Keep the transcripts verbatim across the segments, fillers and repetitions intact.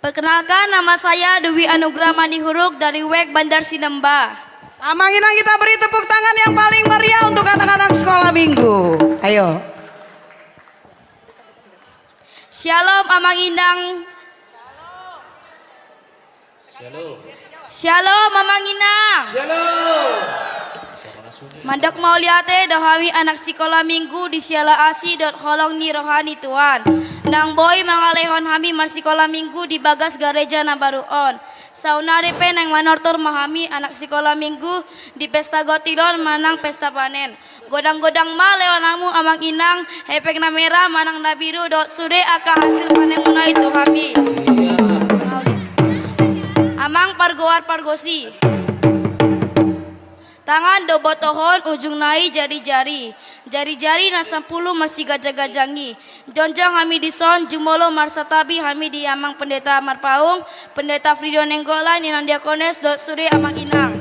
Perkenalkan, nama saya Dewi Anugrah Manihuruk dari W E K Bandar Sinemba. Amang Inang, kita beri tepuk tangan yang paling meriah untuk anak-anak sekolah minggu. Ayo. Syalom, Amang Inang. Syalom. Syalom, Amang Inang. Syalom. Mandok mauliate do hami anak sikola minggu di Siala Asi dohot holong ni roha ni Tuhan, naung boi mangalehon hami marsikola minggu di bagas gareja na baru on. Saonari pe naeng manortor ma hami anak sikola minggu di pesta gotil on manang pesta panen. Godang-godang ma lehononmu, Amang Inang, hepeng na mera manang na biru dohot sude angka hasil panenmuna i tu hami. Amang pargoar pargonsi. Tangan do botohon, ujungna i jari-jari. Jari-jari na sampulu marsiganjang-ganjang i. Jongjong hami dison, jumolo marsantabi hami di Amang Pendeta Marpaung, Pendeta Frido Nainggolan, Inang Diakones dohot sude Amang Inang.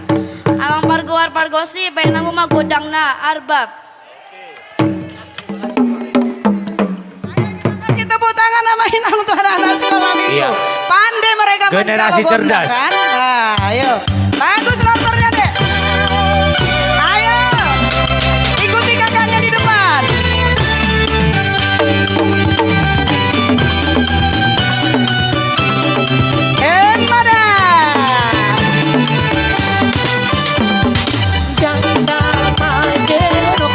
Amang pargoar pargonsi, baenonmu ma godangna, arbab. Kasih tepuk tangan, Amang Inang, untuk anak-anak sekolah minggu. Iya. Pandai mereka main generasi cerdas, kan? Nah, ayo. Bagus nortornya, Dek. Ayo. Ikuti kakaknya di depan. Emma da. Ndang na mangelok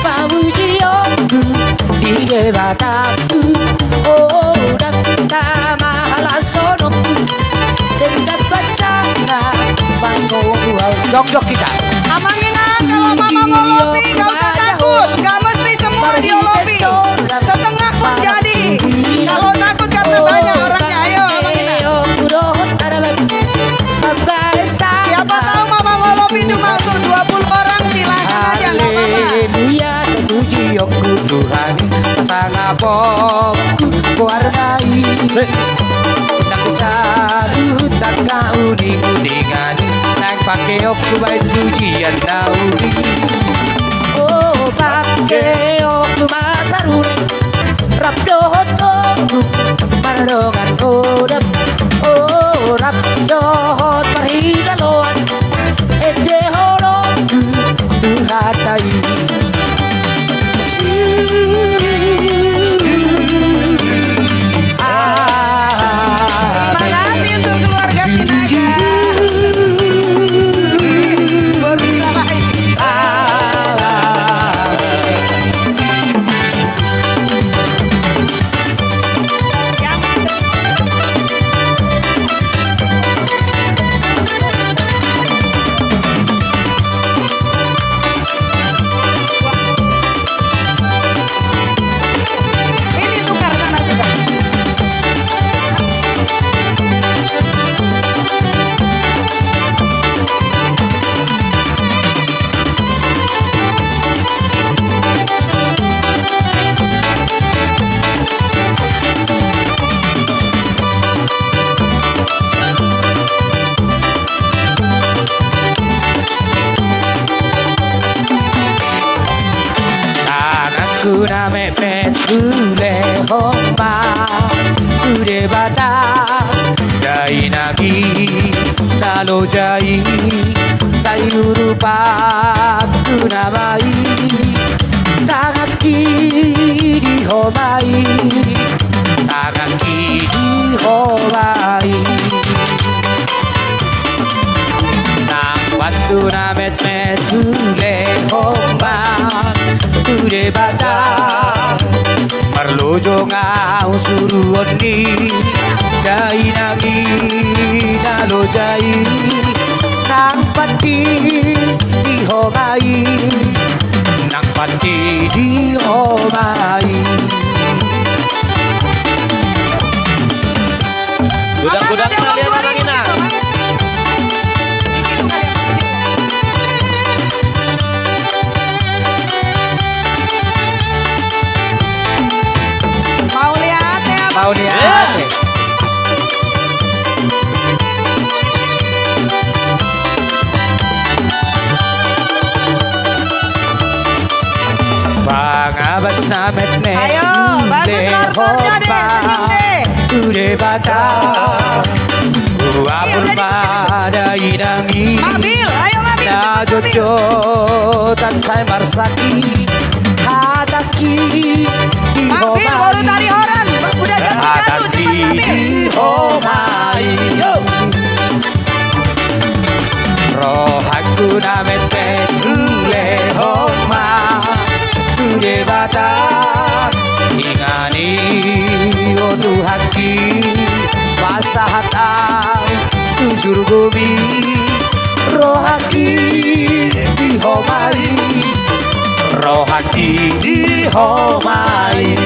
pamujionku di Debatangku, oh, ndang na malashononku denggan basana mangolu au. Jongjonghon hita. Amang Inang, kalau mau mengolopi, nggak usah takut. Nggak mesti semua diolopi. Setengah pun jadi. Kalau takut karena banyak orangnya, ayo, Amang Inang. Siapa tahu mau mengolopi cuma untuk dua puluh orang, silakan aja, nggak apa-apa. Haleluya, sangguji oku Tuhan, sangap oku goarna i. Nang saluhut angka uning-uningan, naeng pake oku baen pujian na uli. Oh, pake oku masaruli, rap dohot oku mardongan godang. Oh, rap dohot parhilaloan, ende holongku tu hata i. Terima kasih untuk keluarga Sinaga. Baru bilang lagi. Tanganku na metmet hulehon ma tu Debata, dainang i na loja i, sai urupangku nama i. Tangan kiri di ho ma i, tangan kiri di ho ma i. Nang pantu na metmet hulehon ma tu Debata, marlojong au suruon ni dainang i na loja i. Nang pandi di ho ma i, nang pandi di ho ma i. Godang-godang kalian, Amang Inang. Mauliate, Amang. Mauliate. Pangabas na metmet. Ayo, bagus nortornya, Dek. Senyum, Dek. Debata, huapul ma dainang i. Mabil, ayo, Mabil, na cepat, Mabil. Jotjotan sai marsangkap hatangki di homa i. Mabil, boru Tarihoran, udah jam tiga tuh, cepat, Mabil. Hatangki di homa i. Yo. Rohangku na metmet hulehon ma tu Debata, inganan i, o Tuhangki, pasahat au tu surgomi. Rohangki di homa i, rohangki di homa i.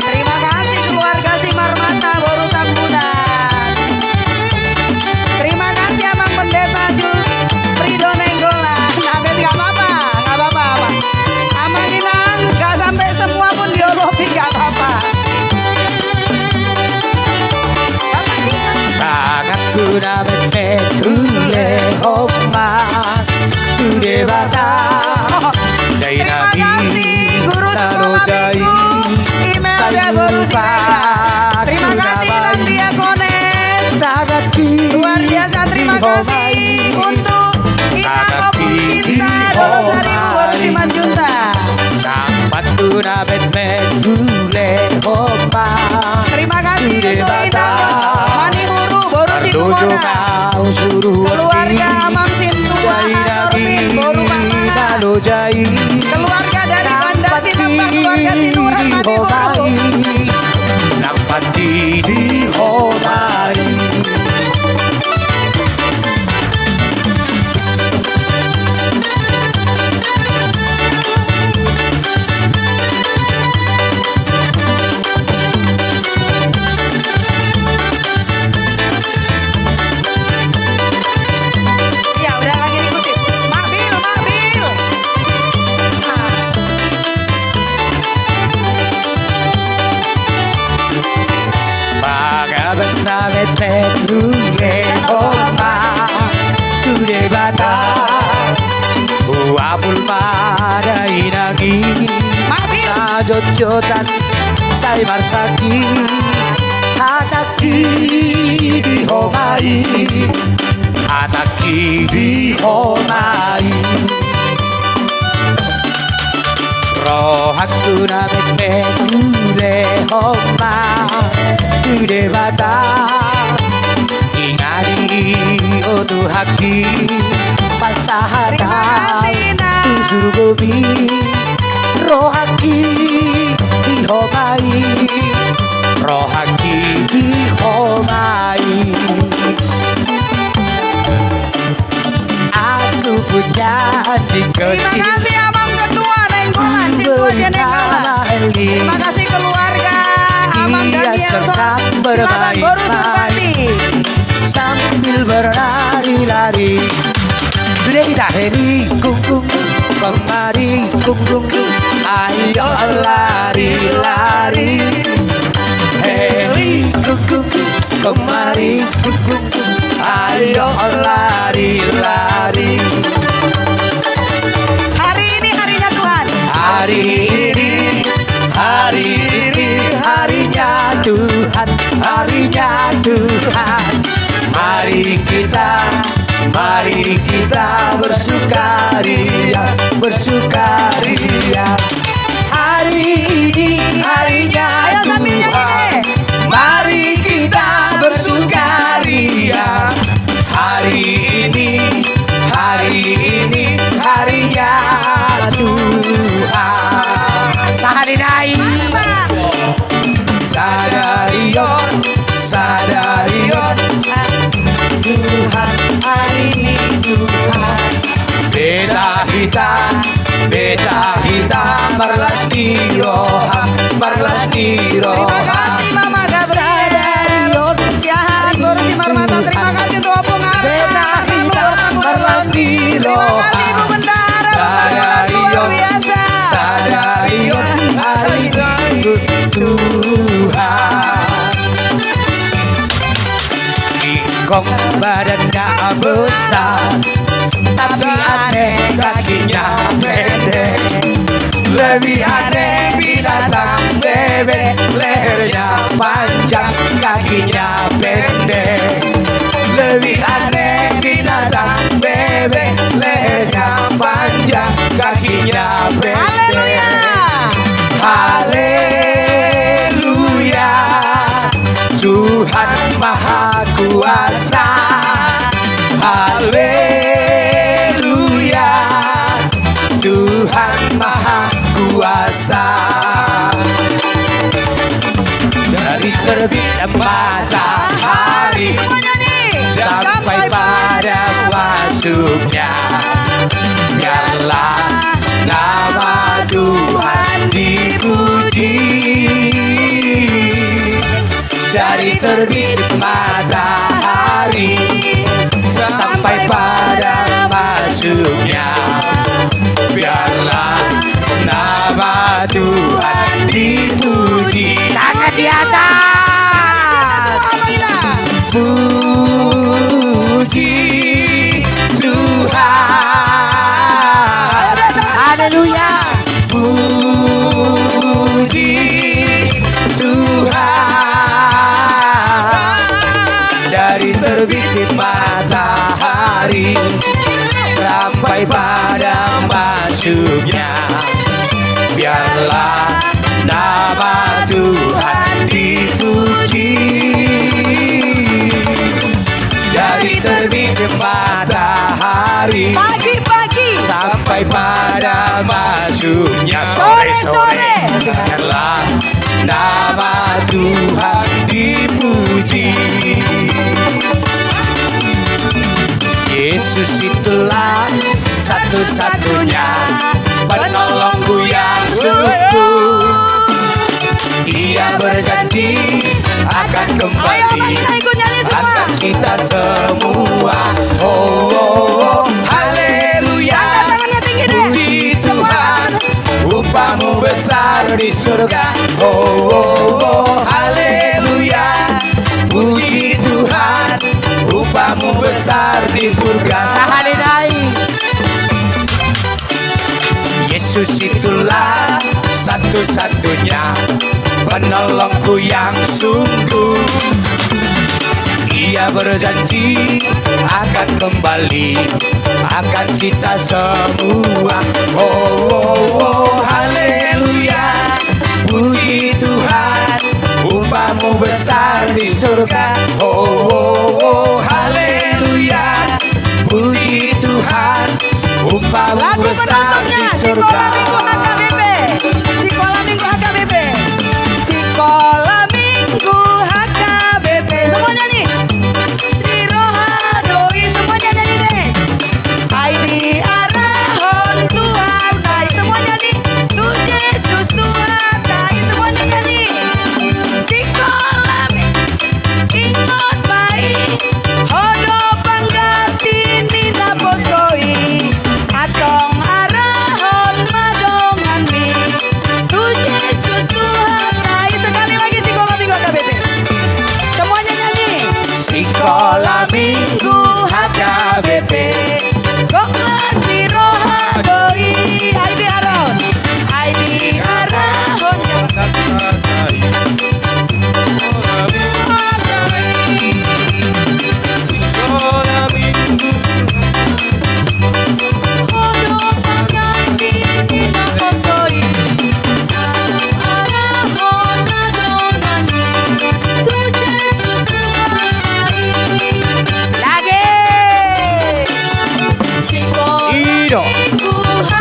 Terima kasih keluarga Simarmata, boru Tambunan. Terima kasih Amang Pendeta Julfrido Nainggolan. Abet, nggak apa-apa, nggak apa-apa, Amang. Amang Inang, nggak sampai semua pun diolopin, nggak apa-apa. Tanganku na metmet hulehon ma tu Debata. Terima kasih, Guru Sukma Minggu. Email ya, Guru Siregar. Terima kasih, Inang Diakones. Luar biasa, terima kasih untuk Inang Opung Cinta, Dolok Saribu, Guru Simanjuntak. Nang pantu na metmet hulehon ma. Terima kasih untuk Inang Manihuru, boru Situmorang. Keluarga Amang Sintua, Norbin, boru Pasangan. Keluarga dari Banda Sinembang, keluarga Sinurat Manihuru. Nang panti di homa i. Ya, udah lagi diikuti. Makbil, makbil. Ah. Pangabas na metmet hulehon ma tu Debata. Huapul ma dainang i. Makbil. Na jotjotan sai marsangkap hatangki di homa i. Hatangki di homa i. Rohangku na metmet hulehon ma tu Debata. Inganan i, o Tuhangki, pasahat au tu surgomi. Rohangki di homa i. Rohangki di homa i. Aku punya adik kecil. Terima kasih Amang Ketua Nainggolan, Sintua Nainggolan. Terima kasih keluarga Amang Daniel Silaban, boru Surbati. Sambil berlari-lari. Sudah kita heli kungkung, kemari kungkung, ayo lari-lari. Heli kungkung, kemari, ayo lari-lari. Hari ini harinya Tuhan. Hari ini, hari ini harinya Tuhan, harinya Tuhan. Mari kita, mari kita bersukaria, bersukaria. Hari ini harinya Tuhan. Ayo, sambil nyanyi deh. Mari kita bersukaria. Hari ini, hari ini harinya Tuhan. Sahali nai. Sadari on, sadari on. Tuhan, hari ini Tuhan. Beta hita, beta hita, marlas ni roha, marlas ni roha. Terima kasih Mama Gabriel. Sadari on, Siahaan, boru Simarmata. Terima kasih untuk Opung Arta. Beta hita, marlas ni roha. Terima kasih Ibu Bendahara, Bapak Lurah, luar biasa. Sadari on, hari ini Tuhan. Ingkon badanna besar, tapi aneh Pendek. Lebih aneh binatang bebek, lehernya panjang, kakinya pendek. Lebih aneh binatang bebek, lehernya panjang, kakinya pendek. Haleluya. Haleluya. Tuhan Maha Kuasa. Haleluya. Tuhan Maha Kuasa. Dari terbit matahari sampai pada masuknya, biarlah nama Tuhan dipuji. Dari terbit matahari sampai pada masuknya, biarlah nama Tuhan dipuji. Tangan di atas. Puji Tuhan. Haleluya. Puji Tuhan. Dari terbit matahari sampai pada masuknya, biarlah nama Tuhan dipuji. Dari terbit matahari pagi-pagi sampai pada masuknya sore-sore, sore-sore, biarlah nama Tuhan dipuji. Yesus itulah satu-satunya penolongku yang sungguh. Ia berjanji akan kembali, ayo, Abang, kita ikut nyanyi semua, akan kita semua. Oh, oh, oh, haleluya. Angkat tangannya tinggi deh. Puji Tuhan, upamu besar di surga. Oh, oh, oh, haleluya. Puji Tuhan, upamu besar di surga. Sahali nai. Yesus itulah satu-satunya penolongku yang sungguh. Ia berjanji akan kembali, akan kita semua. Oh, oh, oh, haleluya. Puji Tuhan, upamu besar di surga. Oh, oh, oh, haleluya. Puji Tuhan, upamu besar di surga. Lagu penutupnya, Sikola Minggu H K B P. Sikola Minggu H K B P. Sikola Minggu H K B P. Semua nyanyi. Di roha doi, semuanya nyanyi deh. Ai diarahon Tuhan, ai semuanya nyanyi. Tu Jesus Tuhan, ai semuanya nyanyi. Sikola Minggu, ingot ma i, ho do pangganti ni naposo i. Antong arahon ma donganmi. Tu Jesus Tuhan, ai sekali lagi Sikola Minggu H K B P. Semuanya nyanyi. Sikola Minggu H K B P. Gok las ni roha doi. Ai diarahon. Ai diarahon. Lagi. I do.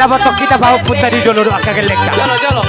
Dapothon hita pahompunta di jolo do angka gellengta. Jolo, jolo.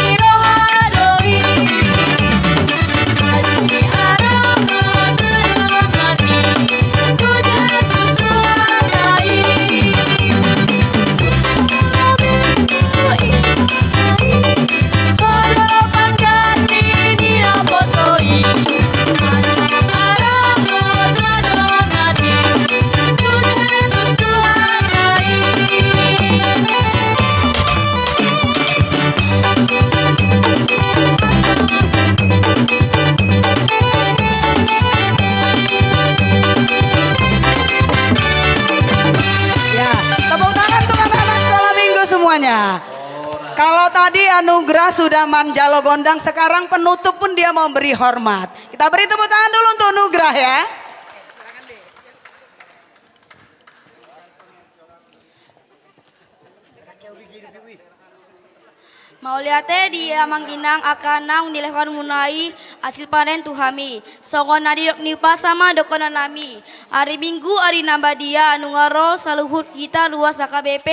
Kalau tadi Anugrah sudah manjalo gondang, sekarang penutup pun dia mau beri hormat. Kita beri tepuk tangan dulu untuk Nugrah, ya. Mauliate di amang inang angka naung nilehonmuna i, hasil panen tu hami. Songon na nidok ni umpasa ma dohonon nami. Ari Minggu ari na badia, nunga ro saluhut hita ruas H K B P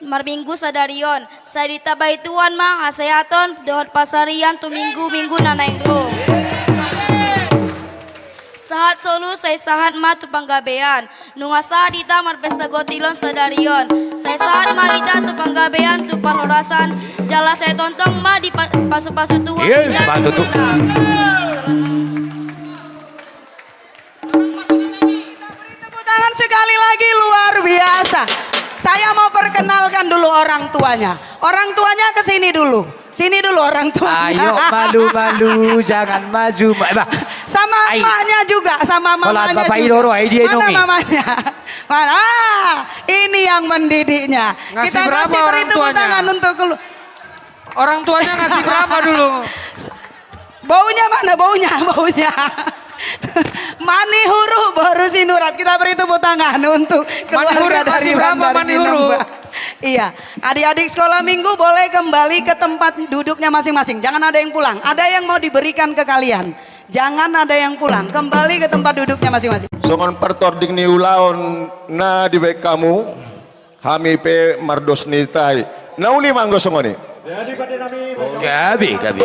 marminggu sadari on. Sai ditambai Tuhan ma hasehaton dohot pansarian tu minggu-minggu na naeng ro. Sahat solu sai sahat ma tu panggabean. Nunga sahat hita marpesta gotil on sadari on. Sai sahat ma hita tu panggabean tu parhorasan. Jala sai tongtong ma dipa-, pasu-pasu Tuhan. Iya, hita patutu. Seluruhna. Tepuk tangan sekali lagi, luar biasa. Saya mau perkenalkan dulu orang tuanya. Orang tuanya ke sini dulu. Sini dulu orang tuanya. Ayo, malu-malu, jangan maju. Ma-, bah. Sama emaknya juga, sama mamanya juga. Ai. Kalau Bapak Idoro, ai dia nungi. Mana mamanya? Mana? Ah, ini yang mendidiknya. Ngasih berapa orang tuanya? Kita kasih beri tepuk tangan untuk kelu-, orang tuanya ngasih berapa dulu? Baunya mana? Baunya, baunya. Manihuru boru Sinurat. Kita beri tepuk tangan untuk keluarga dari Bandar Sinumba. Manihuru kasih berapa, Manihuru? Iya, adik-adik sekolah minggu boleh kembali ke tempat duduknya masing-masing. Jangan ada yang pulang. Ada yang mau diberikan ke kalian. Jangan ada yang pulang. Kembali ke tempat duduknya masing-masing. Songon partording ni ulaon na dibaen hamu. Hami pe mardos ni hita i. Na uli ma anggo songon i. Gabe, gabe.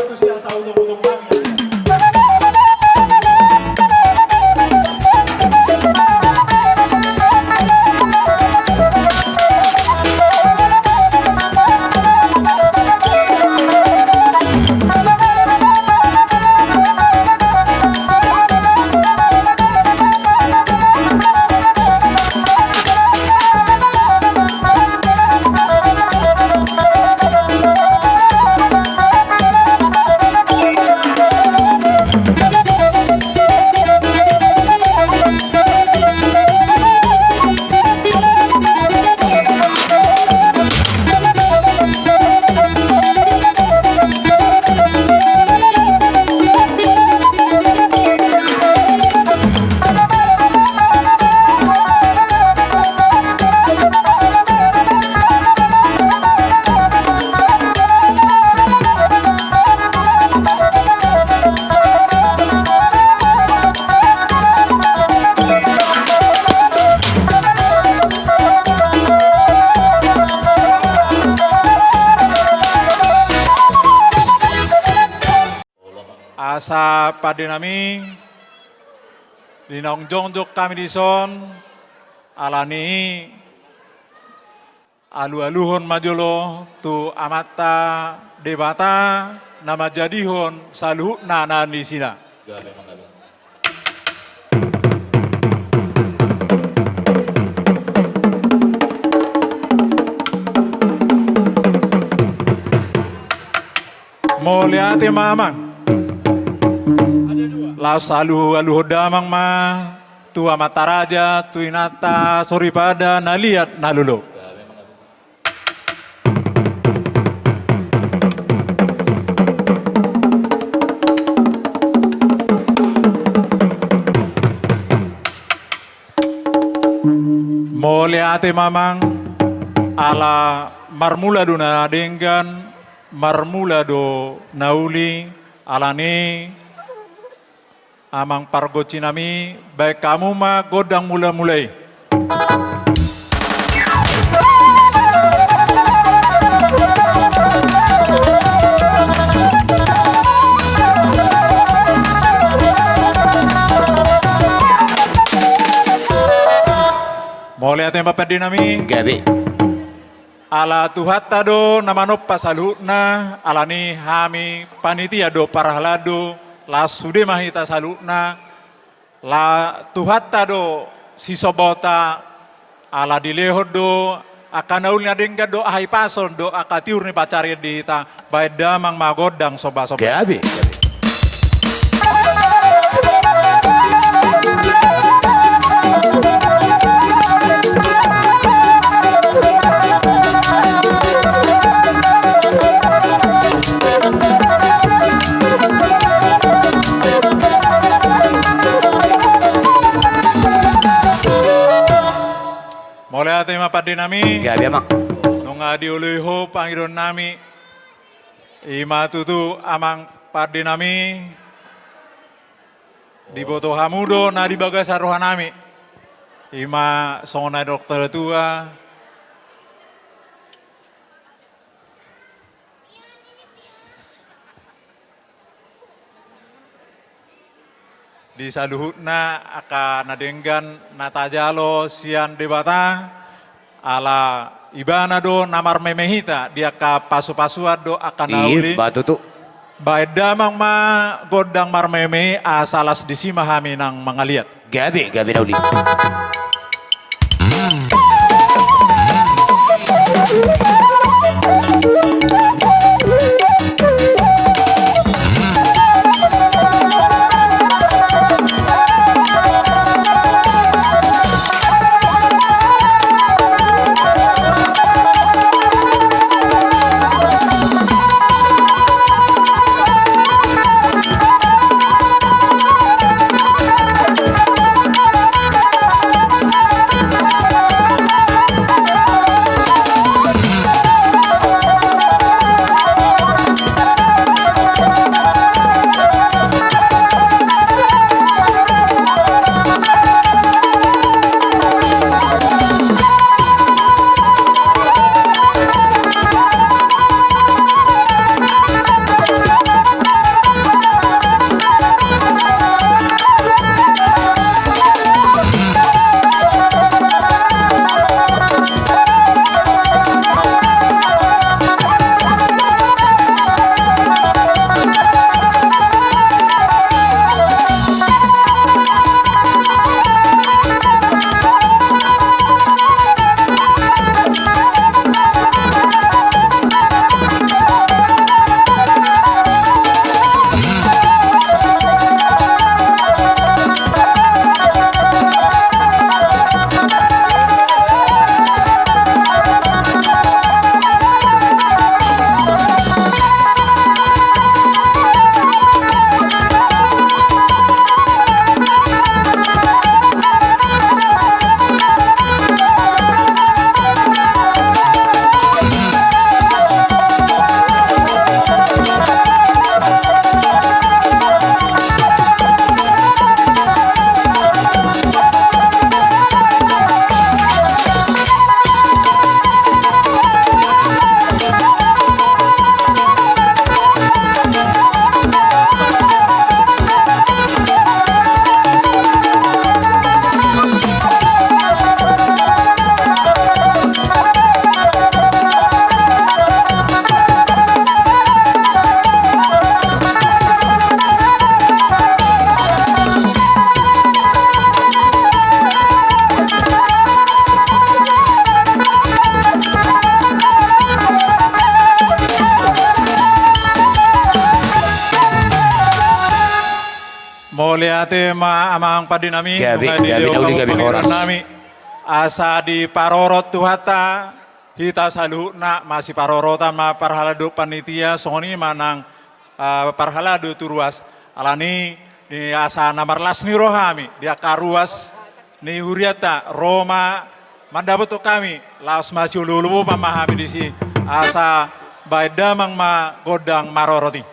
Asa pande nami, di naung jongjong hami dison, alani i alualuhon ma jolo tu Amanta Debata na manjadihon saluhutna na di sina. Mauliate ma amang. Laos alualuhon damang ma tu amanta raja, tu inanta soripada na liat na lolo. Mauliate ma amang, ala marmula do na denggan, marmula do na uli, alani amang pargonsi nami, baen hamu ma gondang mulamula i. Mauliate ma pande nami. Gabe. Ala Tuhanta do na manompa saluhutna, alani hami panitia do parhalado, laos sude ma hita saluhutna, la Tuhanta do sisombaonta, ala dilehon do angka na uli na denggan do, aha hipason do angka tiur ni pansarian di hita, baen damang ma gondang sombasomba. Gabe. Pande nami. Gabe, Amang. Nunga dioloi ho pangidoan nami. I ma tutu, Amang pande nami. Diboto hamu do na di bagasan roha nami. I ma songon na nidok ni natua-tua. Di saluhutna angka na denggan na tajalo sian Debata, ala Ibana do na marmeme hita di angka pasu-pasuan dohot angka na uli. I ma tutu. Baen damang ma gondang marmeme, asa las disi ma hami nang mangaliat. Gabe, gabe na uli. Mauliate ma amang pande nami. Gabe, nunga gabe na uli, gabe horas. Asa diparorot Tuhanta hita saluhutna, masiparorotan ma parhalado panitia, songon i ma nang, ah, parhalado tu ruas. Alani i, asa na marlas ni roha hami di angka ruas ni hurianta, ro ma mandapothon hami, laos masiolooloan ma hami disi, asa baen damang ma gondang marorot i.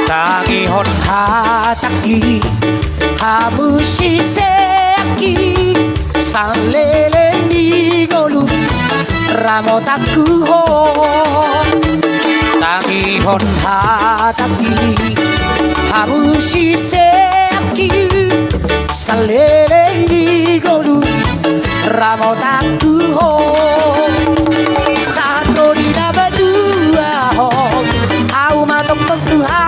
Tangihon hatangki, hamu siseakki, saleleng ni ngolu ramotanku ho. Tangihon hatangki, hamu siseakki, saleleng ni ngolu ramotanku ho. Sahat ro di na patua ho, au ma tongtong tu hamu.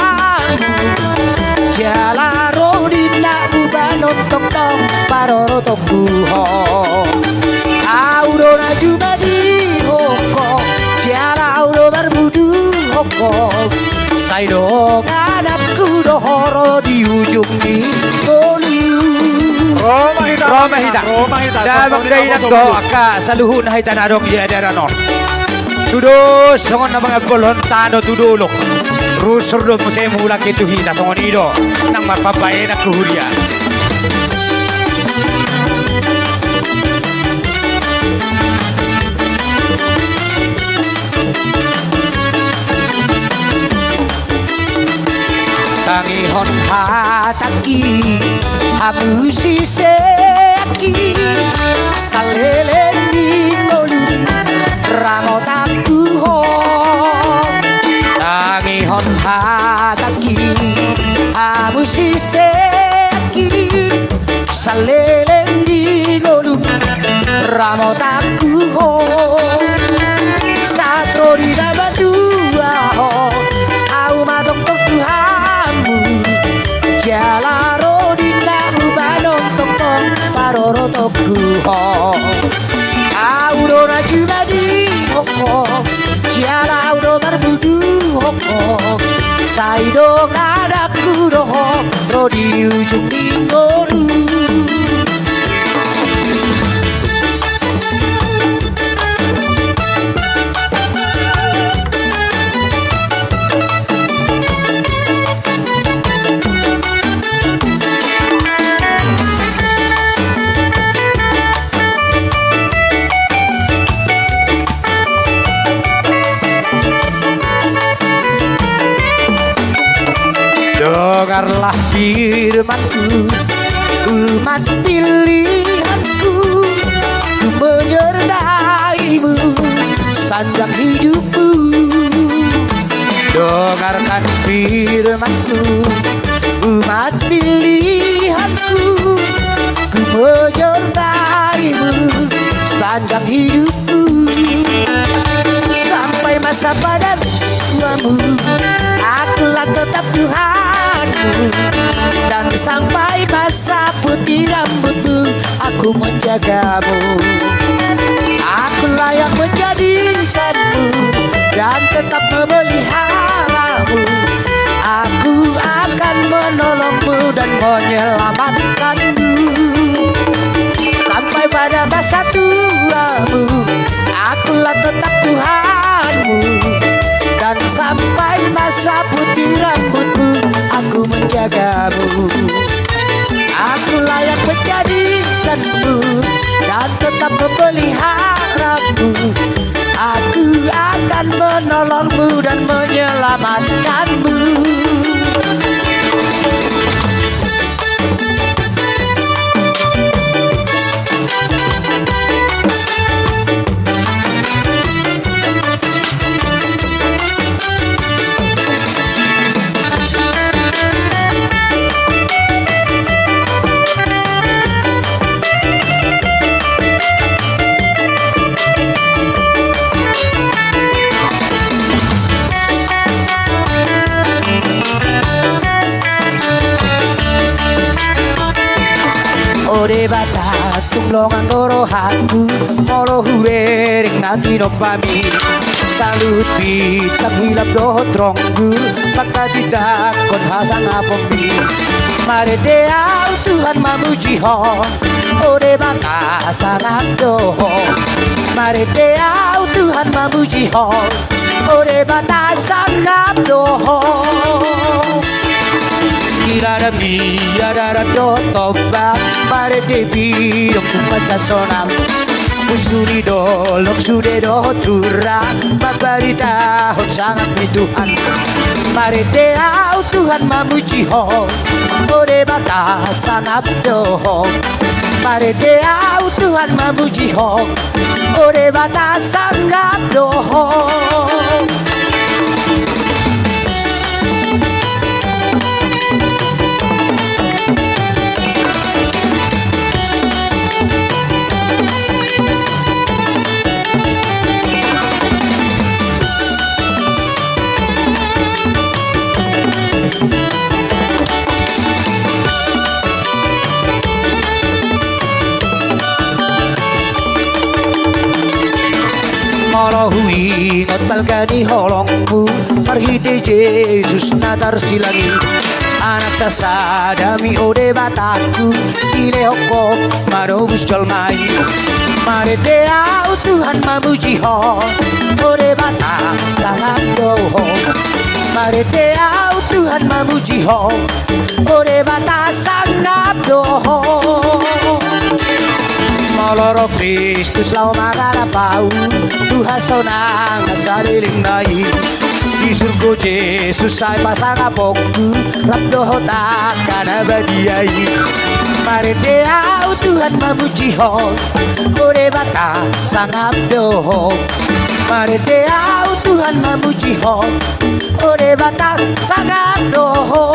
Jala ro di na hubanon tongtong parorotonku ho. Au do na jumadi ho ho, jala au do marmudu ho ho. Sai dongan ahu do ho ro di ujung ni ngolu. Ro ma hita, ro ma hita, ro ma hita. Damang dainang dohot angka saluhutna hita na adong di adaran on. Tudos songon na mangambolhon tano tu dolok. Rusur do muse mulak i tu hita, songon i do nang marpambahenan tu huria. Tangihon hatangki, hamu siseanki, saleleng ni ngolu, ramotanku ho. Tangihon hatangki, hamu siseanki, saleleng ni ngolu, ramotanku ho. Sahat ro di na matua ho, ahu ma tongtong tu hamu. Jala ro di na hupanongtong parorotonku ho. Ahu do na jumadihon ho, jala ahu do marbuduhon ho. Sai do ngadakku do ho, ro di ujung ni ngolu. Dengarlah firmanku, umat pilihanku, ku menyertaimu sepanjang hidupku. Dengarkan firmanku, umat pilihanku, ku menyertaimu sepanjang hidupku. Sampai masa pada tuamu, akulah tetap Tuhanmu. Dan sampai masa putih rambutmu, aku menjagamu. Aku layak menjadikanmu dan tetap memeliharamu. Aku akan menolongmu dan menyelamatkanmu. Sampai pada masa tuamu, akulah tetap Tuhanmu. Dan sampai masa putih rambutmu, aku menjagamu. Aku layak menjadikanmu dan tetap memeliharamu. Aku akan menolongmu dan menyelamatkanmu. O Debata, tung longang do rohangku molo hubereng na tinombami. Saluhut bintang hilap dohot ronggur, mangkatindangkon hasangaponmi. Marende ahu Tuhan mamuji Ho, o Debata sangap do Ho. Marende ahu Tuhan mamuji Ho, o Debata sangap do Ho. Di ladang, di adaran dohot tombak, marende pidong tumpat sasonang. Musu ni dolok sude dohot hurang, mambaritahon sangap ni Tuhan. Marende ahu Tuhan mamuji Ho, o Debata sangap do Ho. Marende ahu Tuhan mamuji Ho, o Debata sangap do Ho. Molo huingot balga ni holongmu marhite Jesus na tarsilang i, Anak sasada mi, o Debatangku, dilehon Ho manobus jolma i. Marende ahu Tuhan mamuji Ho, o Debata sangap do Ho. Marende ahu Tuhan mamuji Ho, o Debata sangap do Ho. Molo ro Kristus laho mangalap ahu tu hasonangan saleleng na i. Di surgo Jesus sai pasangaponku, rap dohot angka na badia i. Marende ahu Tuhan mamuji Ho, o Debata sangap do Ho. Marende ahu Tuhan mamuji Ho, o Debata sangap do Ho.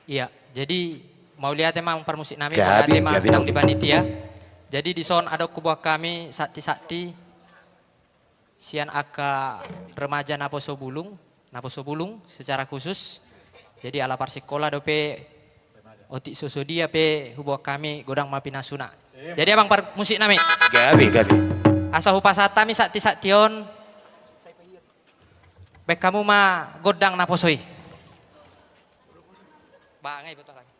Iya, jadi mauliate ma amang parmusik nami, gabe, mauliate ma gabe, nang di panitia. Jadi dison adong huboan hami santi-santi sian angka remaja naposo bulung, naposo bulung secara khusus. Jadi ala parsikola dope, otik so sadia pe huboan hami, godang ma pinasuna. Jadi amang parmusik nami, gabe, gabe, asa hupasahat hami santi-santi on, baen hamu ma gondang naposo i. Ba nga iboto hami.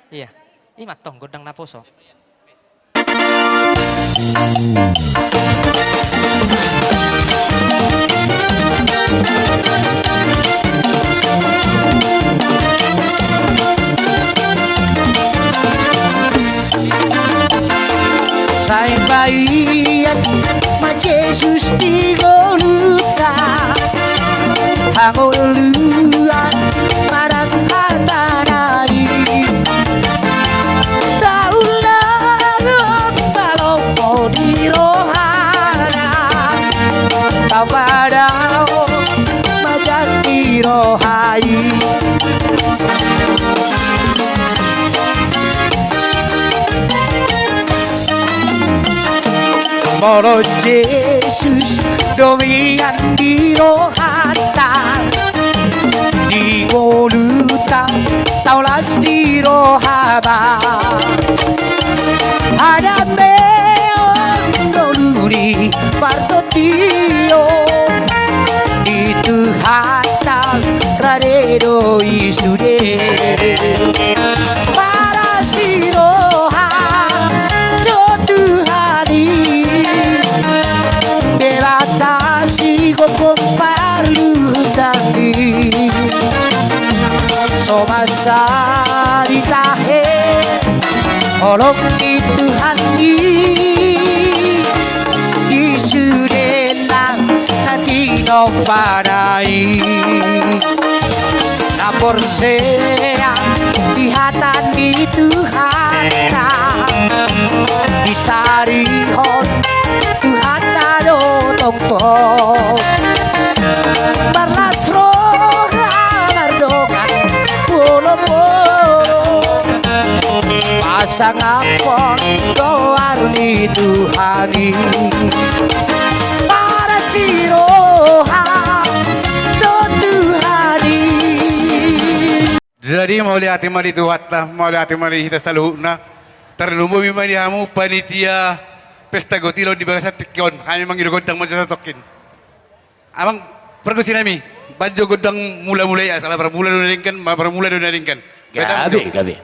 Iya. I ma tong gondang naposo. Sai paingot ma Jesus di ngolunta, hangoluan manang hatana i. Taula ro palomo di rohana, tapadao ma jati roha i. Molo Jesus do mian di rohanta, di ngolunta taulas di roha ma. Hadameon do ngolu ni partondion, di Tuhanta rade do i sude. Parasiroha do Tuhan i, Debata sigomgom parluhutan i. So masa ditahe holong ni Tuhan i di sude nang na tinombana i. Na porsea di hata ni Tuhanta, disarihon Tuhanta do tongtong. Marlas roha mardongan bolon-bolon, pasangaphon goar ni Tuhan i. Parasiroha do Tuhan i. Jadi mauliate ma di Tuhanta, mauliate ma di hita saluhutna. Tarlumobi ma di hamu panitia pesta gotilon di bagasan tingki on, hami mangido gondang ma jo satongkin. Amang pargonsi nami, baen jo gondang mula-mula i, asal parmula do na denggan, ma parmula do na denggan. Gabe, gabe.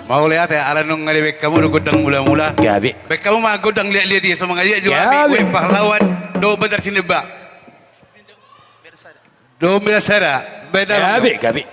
Mauliate, ala nunga dibaen hamu do gondang mula-mula. Gabe. Baen hamu ma gondang liat-liat i, so mangaliat jo hami, gabe. Uep Pahlawan dohot Bandar Sinemba. Dohot Milansara, baen hamu. Gabe, gabe.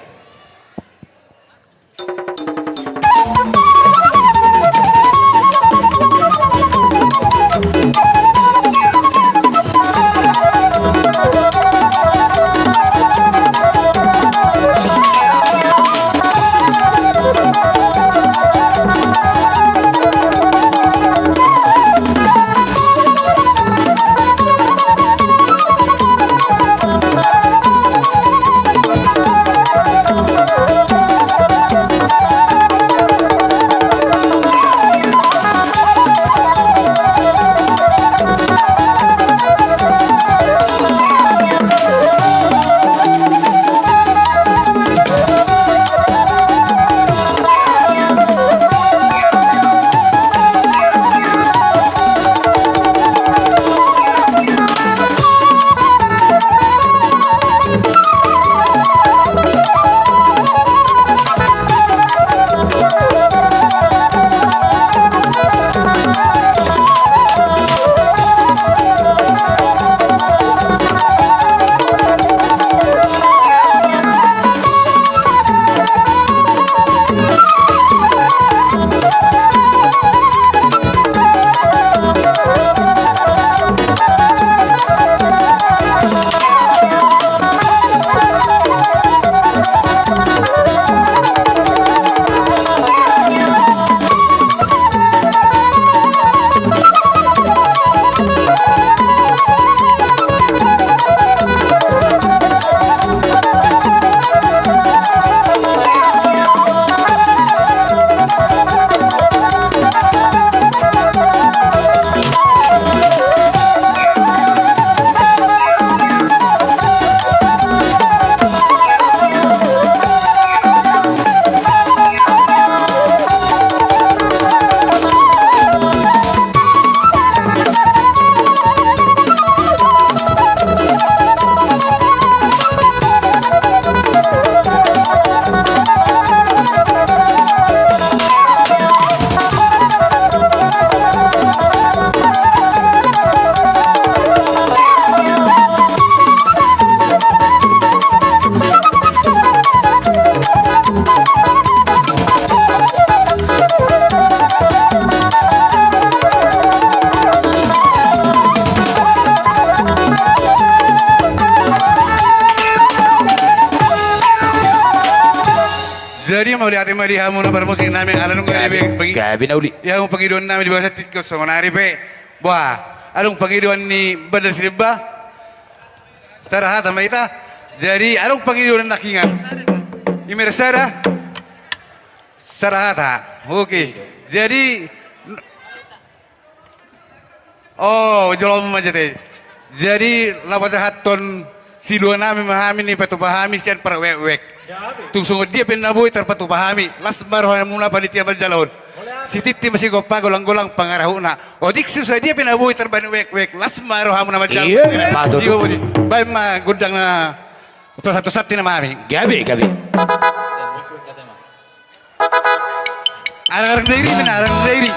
Jadi mauliate ma di hamu na parmusik nami, ala nunga dibaen, gabe na uli. Di hamu pangidoan nami di bagasan tingki on, songon ari pe. Boha, adong pangidoan ni Bandar Sinemba. Sara hata ma hita. Jadi adong pangidoan nangkiningan. Imer sada. Sara hata. Oke. Jadi, oh, jolo ma jate. Jadi laho pasahathon silua nami ma hami na dipatupa hami sian paruekwek. Tung songon dia pe na boi tarpatupa hami, las ma rohamuna panitia manjalo on. Sititi ma sigompa, golang-golang pangarahutna. Otik so sadia pe na boi tarbahen uekwek, las ma rohamuna manjalo. Iya, patut. Baen ma gondang na pasahat tu santi nama hami. Gabe, gabe. Arang-arang dairi, men, arang dairi.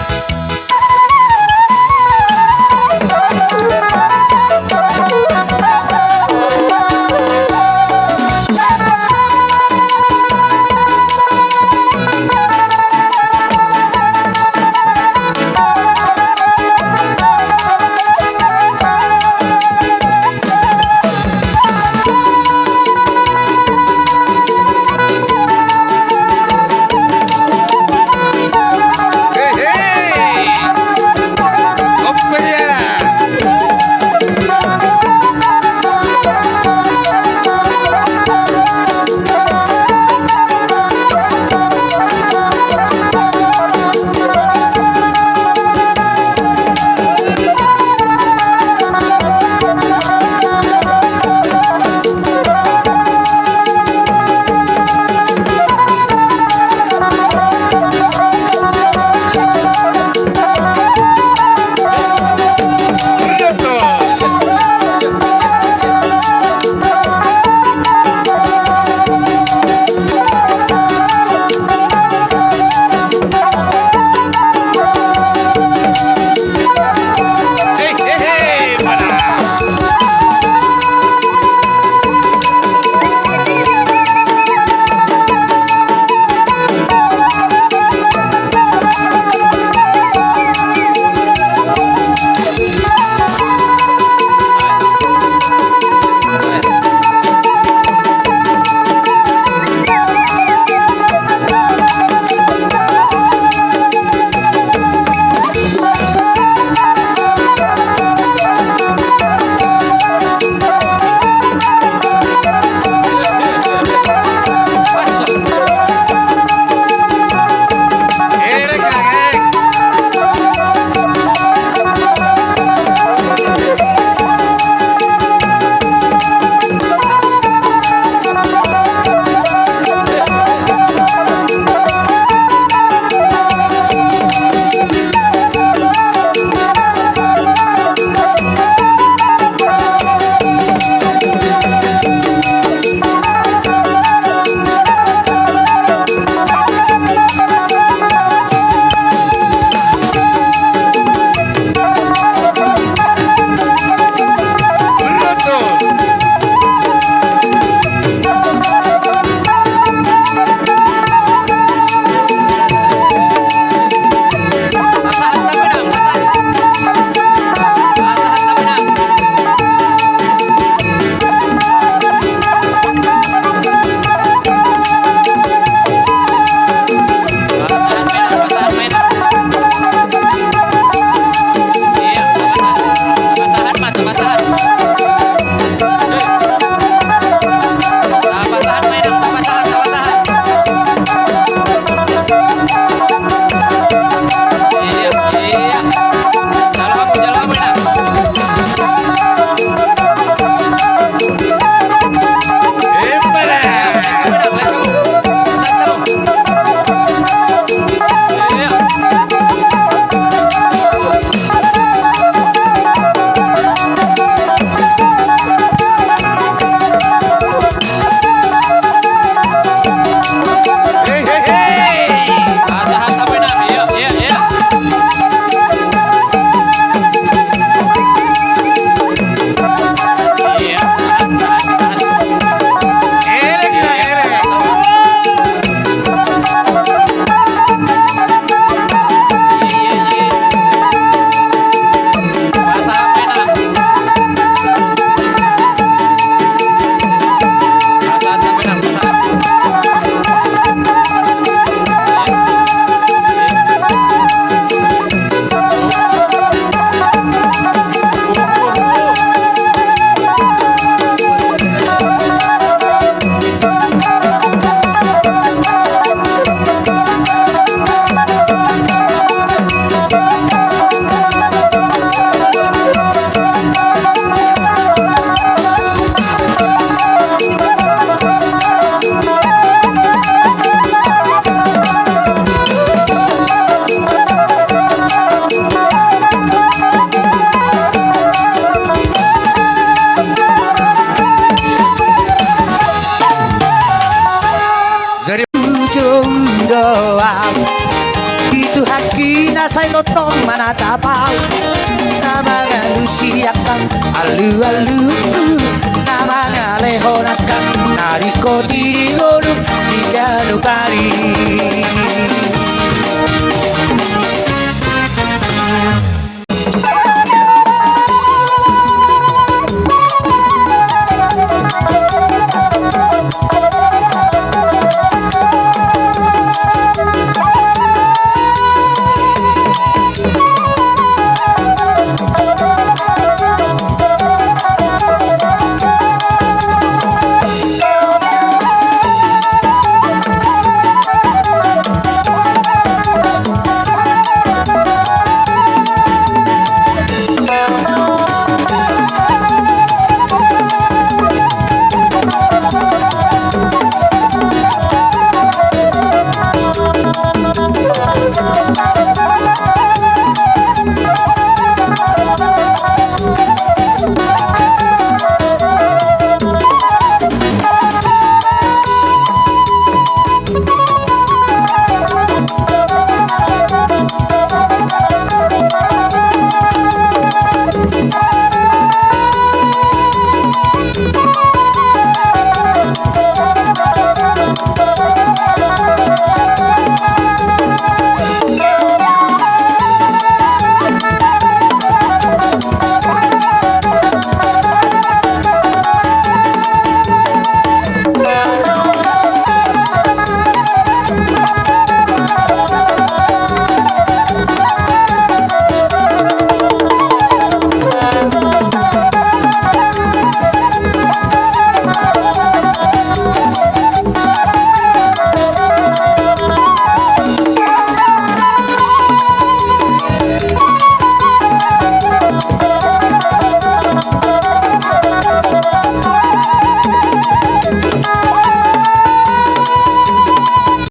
Tongtong ma na tapau, na mangalusi angka alualu, na mangalehon angka na ringkot di ngolu siganup ari.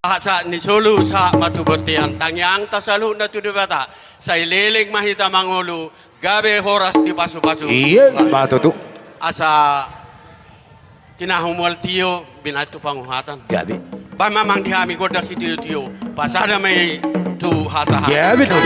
Sahat-sahat ni solu, sahat ma tu bontean. Tangiangta saluhutna tu Debata, sai leleng ma hita mangolu, gabe horas di pasupasu. Iya ma tutu. Asa tinahu mual tio, binahen tu panguhatan. Gabe. Baen ma amang di hami gondang sitiotio, pasada ma i tu hasahat. Gabe do.